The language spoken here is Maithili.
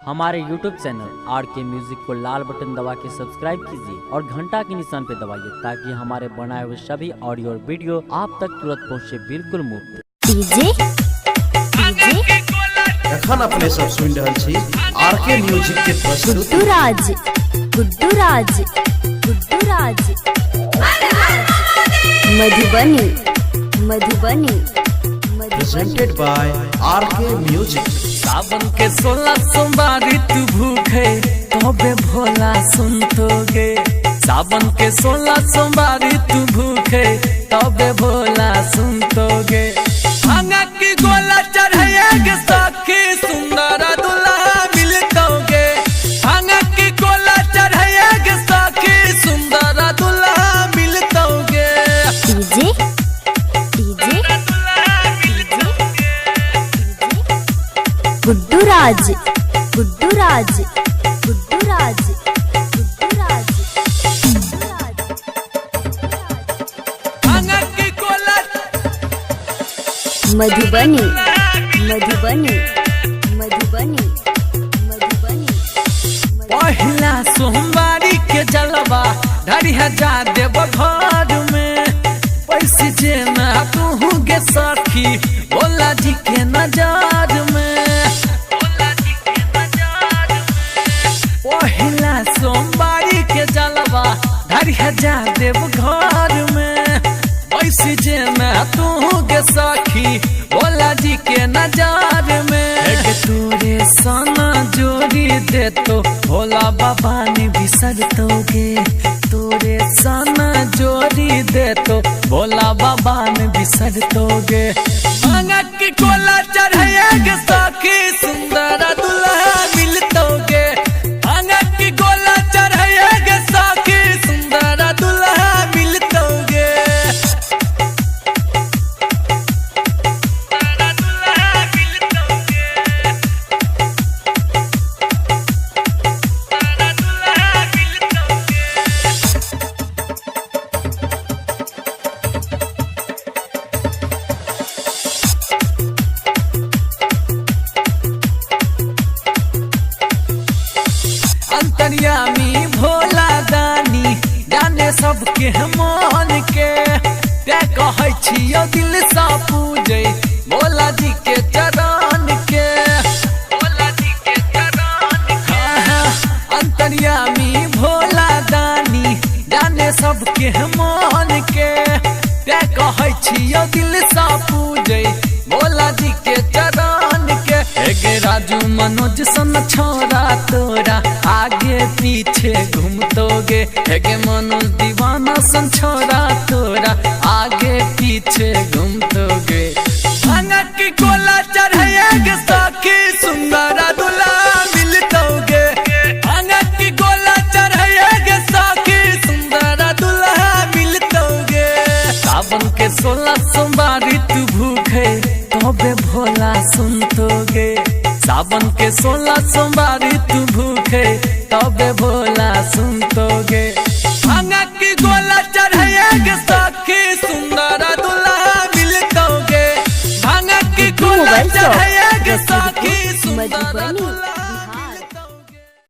हमारे YouTube channel R K music को लाल बटन दबा के सब्सक्राइब कीजिए और घंटा के निशान पर दबाइए ताकि हमारे बनाए हुए सभी ऑडियो और वीडियो आप तक तुरंत पहुंचे बिल्कुल मुफ्त। डीजे डीजे एखन अपने सब सुनि रहल छी आर के म्यूजिक के प्रस्तुति। गुड्डू राज, गुड्डू राज, गुड्डू राज, Madhubani, Madhubani, Madhubani. Presented by R K music. सावन के 16 सोमवारी तू भूखे तबे भोला सुनतोगे। सावन के 16 सोमवारी तू भूखे तबे भोला सुनतोगे। भांगा की गोला चढ़ाएगे सखी सुंदर दुल्हा मिलतोगे। भांगा की गोला चढ़ाएगे सखी सुंदर दुल्हा मिलतोगे। डीजे डीजे गुड्डू राज, गुड्डू राज, गुड्डू राज, गुड्डू राज, गुड्डू राज। भांगा की गोला। मधुबनी, मधुबनी, मधुबनी, मधुबनी। पहिला सोमवारी के जलवा ढारी हजार देव घर में पैसे जेना तू गे सखी भोला जी के नजर में। पहिला सोमवारी के जलवा ढारी हजार देव घर में पैसे जेना तू गे सखी भोला जी के नजर में। एक तोरे सना जोड़ी दे तो भोला बाबा ने बिसर तोगे। तोरे सना जोड़ी दे तो भोला बाबा ने बिसर तोगे। भांगा की कोला चढ़ाएगे सखी सुंदर दुल्हा मिलतोगे। भांगा की गोला चढ़ाएगे सखी सुंदर दुल्हा मिलतोगे। अंतर्यामी भोला दानी जाने सबके मन के ते कहै छियो दिल सा पूजे भोला जी के चरण के। भोला जी के चरण के। अंतर्यामी भोला दानी जाने सबके मन के ते कहै छियो दिल सा पूजे भोला जी के चरण के। एगे राजू मनोज सन छोरा तोरा आगे पीछे घूमतोगे। एगे मनोज दीवाना सन छोरा तोरा आगे पीछे घूमतोगे। भांगा की गोला चढ़ाएगे सखी सुंदर दुल्हा मिलतोगे। भांगा की गोला चढ़ाएगे सखी सुंदर दुल्हा मिलतोगे। सावन के 16 सोमवारी तू भूखे तबे भोला सुनतोगे। सावन के 16 सोमवारी तू भूखे तबे भोला सुनतोगे।